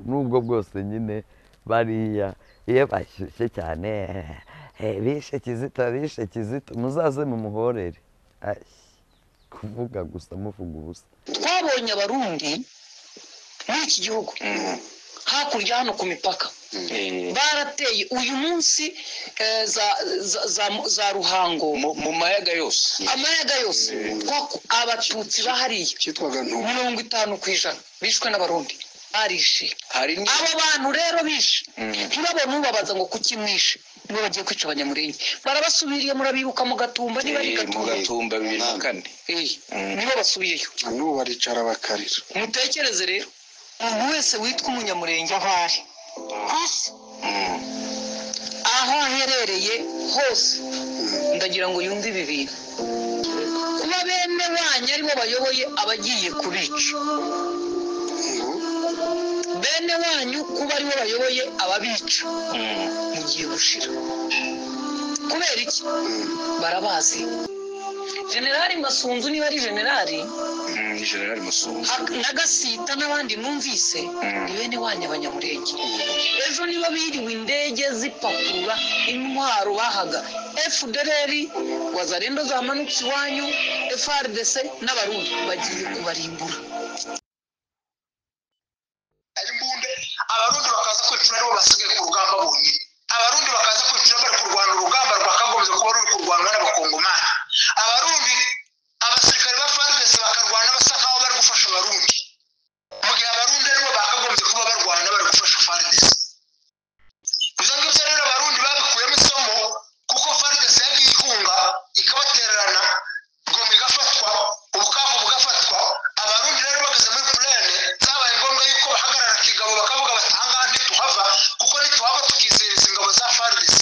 Nubwo bwose nyine bariya iyo bashyushye cyane, bishe Kizito, bishe Kizito, muzaze mumuhorere. Kuvuga gusa muvuga ubusa. Twabonye Abarundi muri iki gihugu hakurya hano ku mipaka barateye uyu munsi, za Ruhango, mu mayaga yose, amayaga yose, Abatutsi bahariye 50% bishwe n'Abarundi barishe. Abo bantu rero bishe ntibabone ubabaza ngo kuki mwishe, nibo bagiye kwica Abanyamurenge. Barabasubiriye, murabibuka mu Gatumba, niba ari Gatumba, mu Gatumba 2004, nibo basubiyeyo, n'ubu baricara bakarira. Mutekereze rero umuntu wese witwa Umunyamurenge aho ari hose, aho aherereye hose, ndagira ngo yumve ibi bintu. Kuba bene wanyu aribo bayoboye abagiye kubica, bene wanyu kuba aribo bayoboye ababica, mugiye gushira. Kubera iki? Barabazi. Generali Masunzu, niba ari generali, ni Generali Masunzu na Gasita n'abandi numvise, ni bene wanyu Abanyamurenge. Ejo niba biriwe indege zipakurura intwaro bahaga FDLR, Wazalendo zamanutse iwanyu, FARDC n'Abarundi bagiye kubarimbura. Abarundi bakaza kwicura aribo basigaye ku rugamba bonyine. Abarundi bakaza kwicura bari kurwana urugamba rwakagombye kuba ruri kurwanwa n'Abakongomani. Abarundi, abasirikare ba FARDC bakarwana basa nkaho bari gufasha Abarundi, mu gihe Abarundi aribo bakagombye kuba barwana bari gufasha FARDC. Ibyo ngibyo rero Abarundi babikuyemo isomo, kuko FARDC yagiye ihunga ikabatererana, Goma igafatwa, Ubukavu bugafatwa. Abarundi rero bageze muri plene, zabaye ngombwa yuko bahagarara kigabo bakavuga bati ahangaha ntituhava, kuko nituhava tukizereza ingabo za FARDC.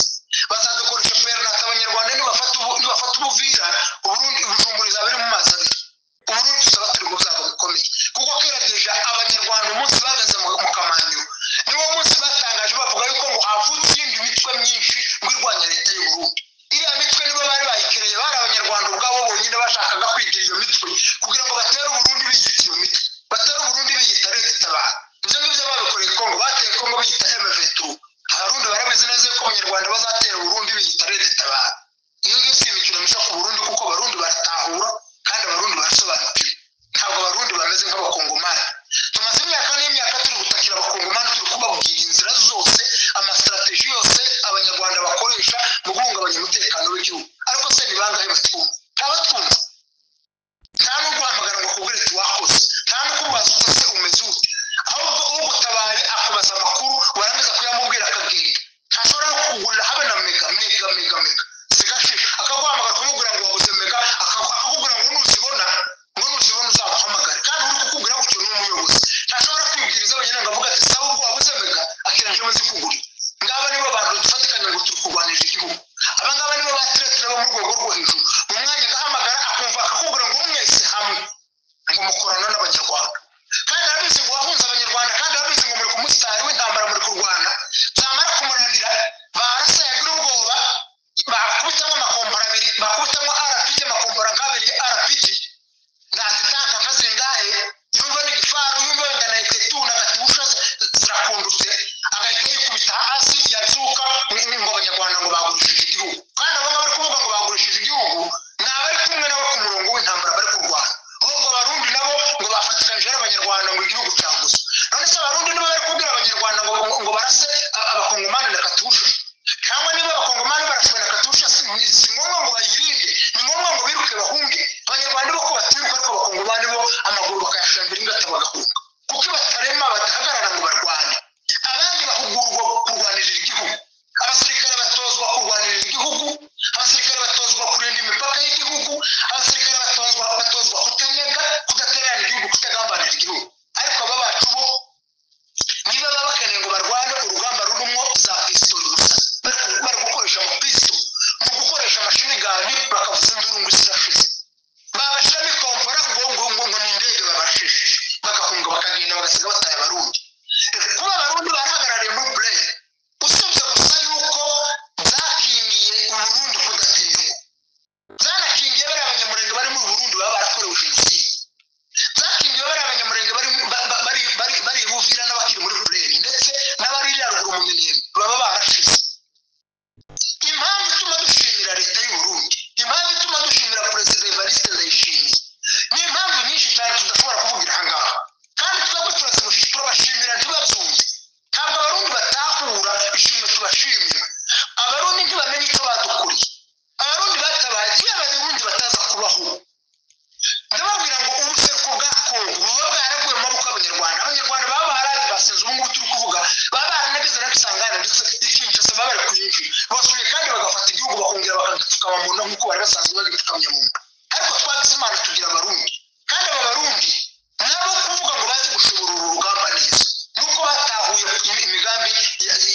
bari basanzwe bagipfukamye mu nda. Ariko twagize Imana tugira Abarundi, kandi aba Barundi nabo kuvuga ngo bazi gushobora uru rugamba neza nuko batahuye imigambi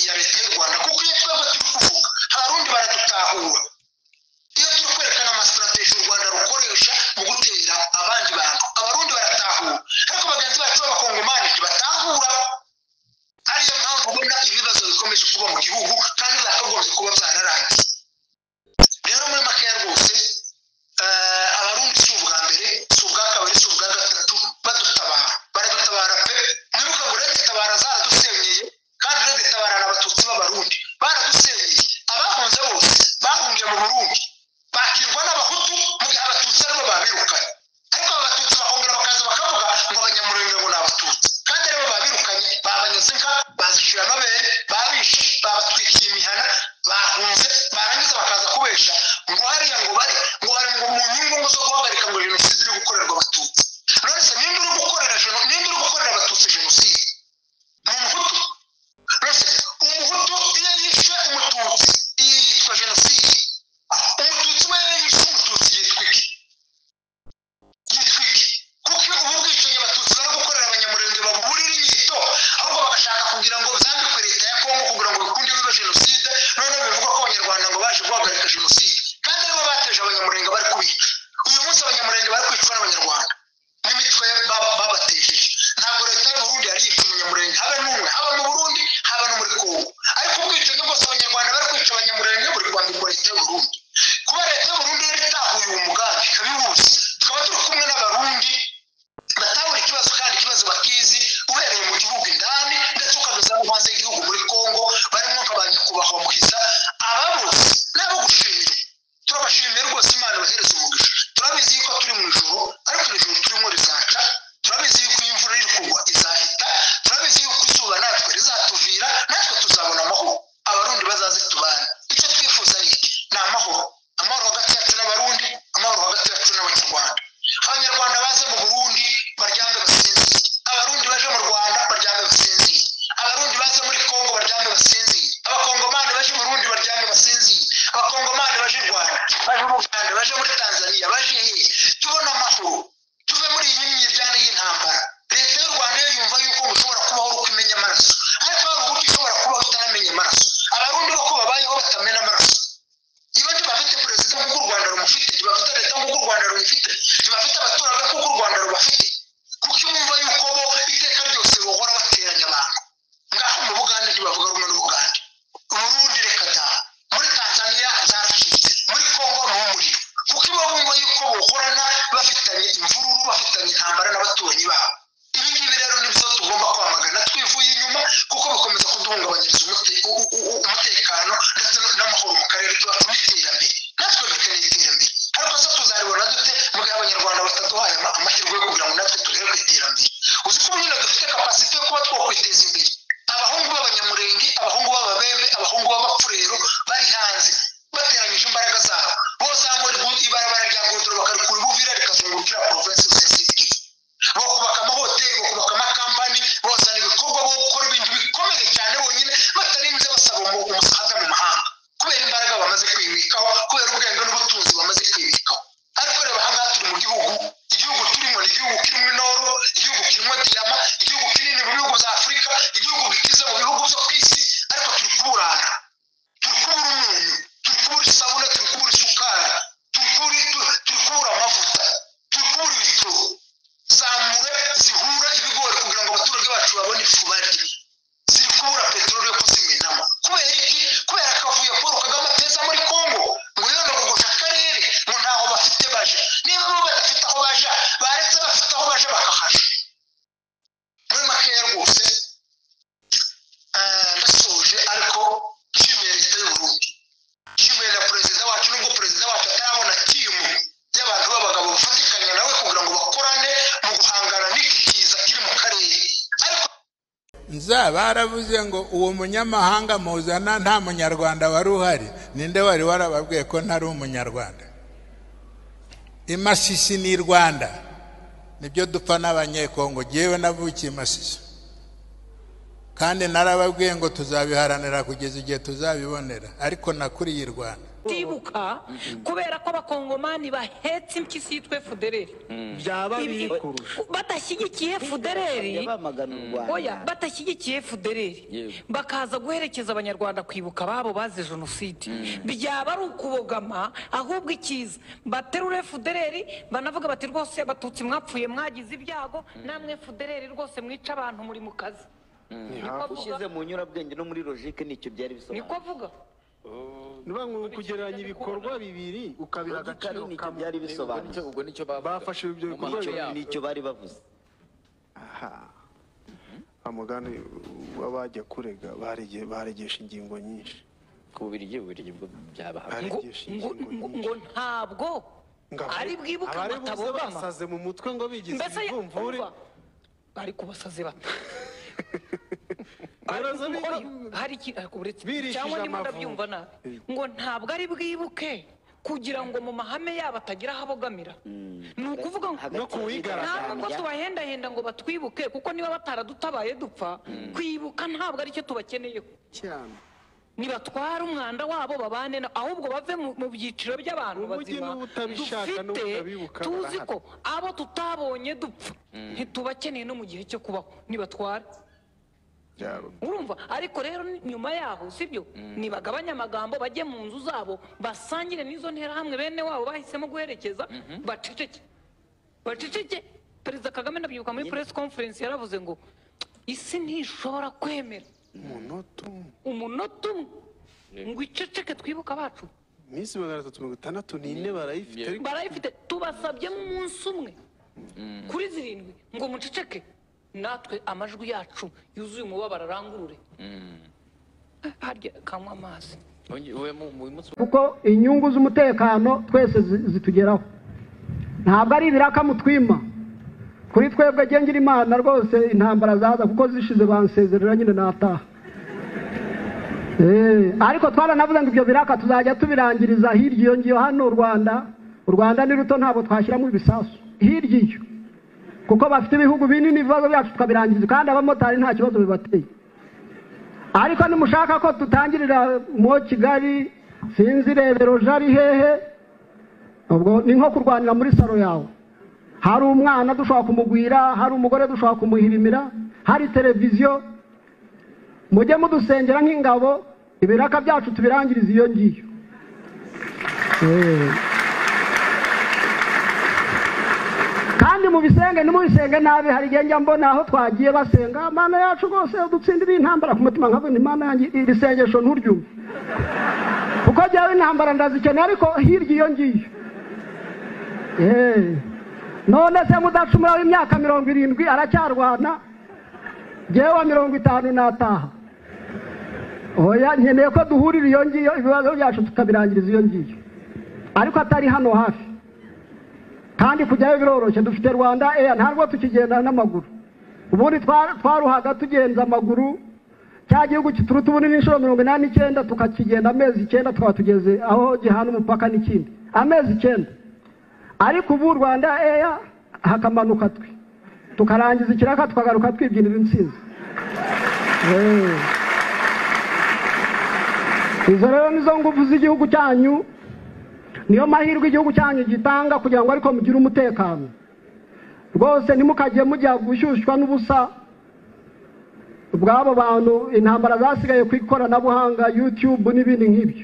ya leta y'u Rwanda. Kuko iyo twebwe turi kuvuga Abarundi baradutahura, iyo turi kwerekana amastrategie u Rwanda rukoresha mu gutera abandi bantu Abarundi baratahura, ariko bagenzi bacu b'Abakongomani ntibatahura. Ariyo mpamvu ubona ibibazo bikomeje kuba mu gihugu kandi byakagombye kuba byararangiye. Rero muri makeya rwose Abarundi si ubwa mbere, si ubwa kabiri, si ubwa gatatu badutabara, baradutabara pe. Mwibuka ngo Leta itabara zaradusenyeye, kandi Leta itabara n'Abatutsi b'Abarundi baradusenyeye. Abahunze bose bahungiye mu Burundi bakirwa n'Abahutu mu gihe Abatutsi aribo babirukanye. Ariko aba Batutsi bakongera bakaza bakavuga ngo Abanyamurenge ngo ni Abatutsi, kandi aribo babirukanye, babanyuze inka, bazishyura amabere, babishe, babatwikiye imihana, bahunze, barangiza bakaza kubesha ngo hariya ngo bari ngo bari ngo mu nyungu ngo zo guhagarika ngo jenoside iri gukorerwa Abatutsi. None se ninde uri gukorera ninde uri gukorera Abatutsi jenoside? Ni Umuhutu. None se Umuhutu iyo yishe Umututsi iyi yitwa jenoside? Umututsi we iyo yishe Umututsi yitwa iki? Yitwa iki? Kuko ubu bwicanyi Abatutsi bari gukorera Abanyamurenge babuburira inyito, ahubwo bagashaka kugira ngo byambikwe leta ya Kongo kugira ngo bikunde bibe jenoside. Noneho bivuga ko Abanyarwanda ngo baje guhagarika jenoside, kandi aribo bateje Abanyamurenge bari kubica. Uyu munsi Abanyamurenge bari kwicwa n'Abanyarwanda n'imitwe babatejeje. Ntabwo leta y'u Burundi yari yishe Umunyamurenge habe n'umwe, haba mu Burundi haba no muri Kongo. Ariko ubwicanyi bwose Abanyarwanda bari kwica Abanyamurenge buri kwambikwa leta y'u Burundi. Kuba leta y'u Burundi yari itahuye uwo mugambi ikabibuza, tukaba turi kumwe n'Abarundi batahura ikibazo kandi ikibazo bakizi, uhereye mu gihugu indani ndetse ukageza no hanze y'igihugu muri Kongo, barimo nka ba nyakubahwa Muhiza. Aba bose nabo gushimira, turabashimiye rwose, Imana ibahereze umugisha. Turabizi yuko turi mu ijoro, ariko iri joro turimo rizaca. Turabizi yuko iyi mvura iri kugwa izahita. Turabizi yuko izuba natwe rizatuvira, natwe tuzabona amahoro. Abarundi bazaze tubane. Icyo twifuza ni iki? Ni amahoro, amahoro hagati yacu n'Abarundi, amahoro hagati yacu n'Abanyarwanda. Abanyarwanda baze mu Burundi baryame basinzire, Abarundi baje mu Rwanda baryame basinzire, Abarundi baze muri Kongo baryame basinzire, Abakongomani baje mu Burundi baryame basinzire, Abakongomani baje i Rwanda, baje mu Uganda, baje muri Tanzania, baje hehe, tubone amahoro, tuve muri iyi myiryane y'intambara. Leta y'u Rwanda yo yumva yuko ushobora kubaho uri kumenya amaraso, ariko hari uburyo ushobora kubaho utaramenya amaraso. Abarundi bo ko babayeho batamena amaraso. Niba ntibafite perezida nk'uko u Rwanda rumufite, ntibafite leta nk'uko u Rwanda ruyifite, ntibafite abaturage nk'uko u Rwanda rubafite, kuko bumva yuko bo iteka ryose bahora bateranya abantu. Ngaho mu Bugande ntibavuga rumwe n'Ubugande, Burundi reka da, muri Tanzania zaracitse, muri Kongo ni umuriro, kuko bo bumva yuko bohorana bafitanye imvururu, bafitanye intambara n'abaturanyi babo. Ibi ngibi rero nibyo tugomba kwamagana twivuye inyuma, kuko bikomeza kuduhungabanyiriza umutekano ndetse n'amahoro mu karere tuba n'iterambere. Natwe dukeneye iterambere, ariko se tuzaribona dute mu gihe Abanyarwanda bataduhaye amahirwe yo kugira ngo natwe tugere ku iterambere? Uzi ko nyine dufite kapasite yo kuba twakwiteza imbere. Abahungu b'Abanyamurenge, abahungu b'Ababembe, abahungu b'Abapfurero bari hanze bateranyije imbaraga zabo, bozamura ibarabara rya Gondoro bakarikura i Buvira rikazungurukira province yose ya Sud-Kivu, bakubaka amahoteli, bakubaka amakampani, bozana ibikorwa, bo gukora ibintu bikomeye cyane bonyine batarinze basaba umusaza mu mahanga, kubera imbaraga bamaze kwibikaho, kubera ubwenge n'ubutunzi bamaze kwibikaho. Ariko reba ahangaha turi mu gihugu, igihugu turimo ni igihugu kirimo inoro, igihugu kirimo diyama, igihugu kinini mu bihugu bya Afurika, igihugu gikize mu bihugu byo ku isi, ariko turi kuburara, turi kubura umunyu, turi kubura isabune, turi kubura isukari, turi kubura amavuta, turi kubura ibitoro. Zamure zihura ibigori kugira ngo abaturage bacu babone ifu barye, ziri kubura peteroli yo kuzimenamo. Kubera iki? Kubera akavuyo Paul Kagame ateza muri Kongo ngo yonogogosha akarere, ngo ntaho bafite baje. Niba bo badafite aho baja, baretse bafite aho baje bakahaja. Muri makeya rwose ndasoje, ariko nshimiye leta y'u Burundi, nshimiye na perezida wacu, nubwo perezida wacu atarabona timu y'abantu b'abagabo bafatikanya nawe kugira ngo bakorane mu guhangana n'iki kiza kiri mu karere. Ariko nza baravuze ngo uwo munyamahanga muzana nta munyarwanda wari uhari. Ninde wari warababwiye ko ntari umunyarwanda? Imasisi ni Rwanda, nibyo dupfa n'Abanyekongo. Jyewe navukiye Masisi, kandi narababwiye ngo tuzabiharanira kugeza igihe tuzabibonera, ariko nakuriye i Rwanda. Tibuka kubera ko abakongomani bahetse impyisi yitwa FDLR byaba biri kurusha badashyigikiye FDLR, bamagana u Rwanda. Oya, badashyigikiye FDLR bakaza guherekeza abanyarwanda kwibuka ababo bazize jenoside, byaba ari ukubogama. Ahubwo ikiza baterura FDLR banavuga bati rwose abatutsi mwapfuye mwagize ibyago, namwe FDLR rwose mwica abantu muri mu kazi. Ushyize mu nyurabwenge no muri logique nicyo byari bisobanuye. Niko avuga. Niba ngo kugereranya ibikorwa bibiri ukabiha agaciro kamwe byari bisobanuye. Ubwo nicyo bavuga. Bafashe ibyo bikorwa bibiri nicyo bari bavuze. Aha. Amugani wabajya kurega baregesha ingingo nyinshi. Ku Bubiligi bwo byabaha. Ngo ntabwo ari bwibuka batabogama. Basaze mu mutwe ngo bigize imvumvuri. Bari kubasaze bata. Hari cyangwa ndimo ndabyumva nabi ngo ntabwo ari bwibuke kugira ngo mu mahame yabo atagira aho abogamira. Ni ukuvuga ngo no kuwigaragambya ntabwo tubahendahenda ngo batwibuke, kuko niba bataradutabaye dupfa, kwibuka ntabwo aricyo tubakeneyeho cyane. Nibatwara umwanda wabo babane, ahubwo bave mu byiciro by'abantu bazima dufite, tuzi ko abo tutabonye dupfa ntitubakeneye no mu gihe cyo kubaho, nibatwara. Urumva? Ariko rero nyuma yaho sibyo, nibagabanya amagambo bajye mu nzu zabo basangire n'izo nterahamwe bene wabo bahisemo guherekeza, baceceke baceceke. Perezida Kagame ndabyibuka muri press conference yaravuze ngo isi ntishobora kwemera umunota umwe ngo iceceke twibuka abacu. Iminsi 364 barayifite, barayifite. Tubasabyemo umunsi umwe kuri 7 ngo muceceke, natwe amajwi yacu yuzuye umubabaro arangurure. Harya kanywa amazi. Kuko inyungu z'umutekano twese zitugeraho, ntabwo ari ibiraka mutwima. Kuri twebwe ngira Imana rwose intambara zaza kuko zishize bansezerera nyine nataha. Ariko twaranavuze ngo ibyo biraka tuzajya tubirangiriza hirya iyo ngiyo. Hano u Rwanda ni ruto, ntabwo twashyiramo ibisasu hirya iyo, kuko bafite ibihugu binini, ibibazo byacu tukabirangiriza, kandi abamotari nta kibazo bibateye. Ariko nimushaka ko tutangirira mu Kigali, sinzi Rebero jari hehe, ubwo ni nko kurwanira muri saro yawe. Hari umwana dushobora kumugwira, hari umugore dushobora kumuhirimira, hari televiziyo. Mujye mudusengera nk'ingabo, ibiraka byacu tubirangiriza iyo ngiyo. Kandi mubisenge nimubisenge nabi. Hari igihe njya mbona aho twagiye basenga Mana yacu rwose dutsindire intambara, ku mutima nkavuga Imana yanjye iri sengesho nturyumve, kuko jyewe intambara ndazikeneye, ariko hirya iyo ngiyo. None se mudacumura w'imyaka 70 aracyarwana, jyewe 50 nataha. Oya, nkeneye ko duhurira iyo ngiyo, ibibazo byacu tukabirangiriza iyo ngiyo, ariko atari hano hafi. Kandi kujyayo biroroshye, dufite Rwanda Air, ntabwo tukigenda n'amaguru. Ubundi twaruhaga tugenza amaguru, cya gihugu kituruta ubunini inshuro 89 tukakigenda amezi 9 tukaba tugeze aho gihana umupaka n'ikindi, amezi 9. Ariko ubu Rwanda Air hakamanuka twe tukarangiza ikiraka tukagaruka twibyinira intsinzi. Izo rero nizo ngufu z'igihugu cyanyu, niyo mahirwe igihugu cyanyu gitanga kugira ngo ariko mugire umutekano. Rwose ntimukajye mujya gushyushywa n'ubusa bw'abo bantu, intambara zasigaye ku ikoranabuhanga, YouTube n'ibindi nk'ibyo.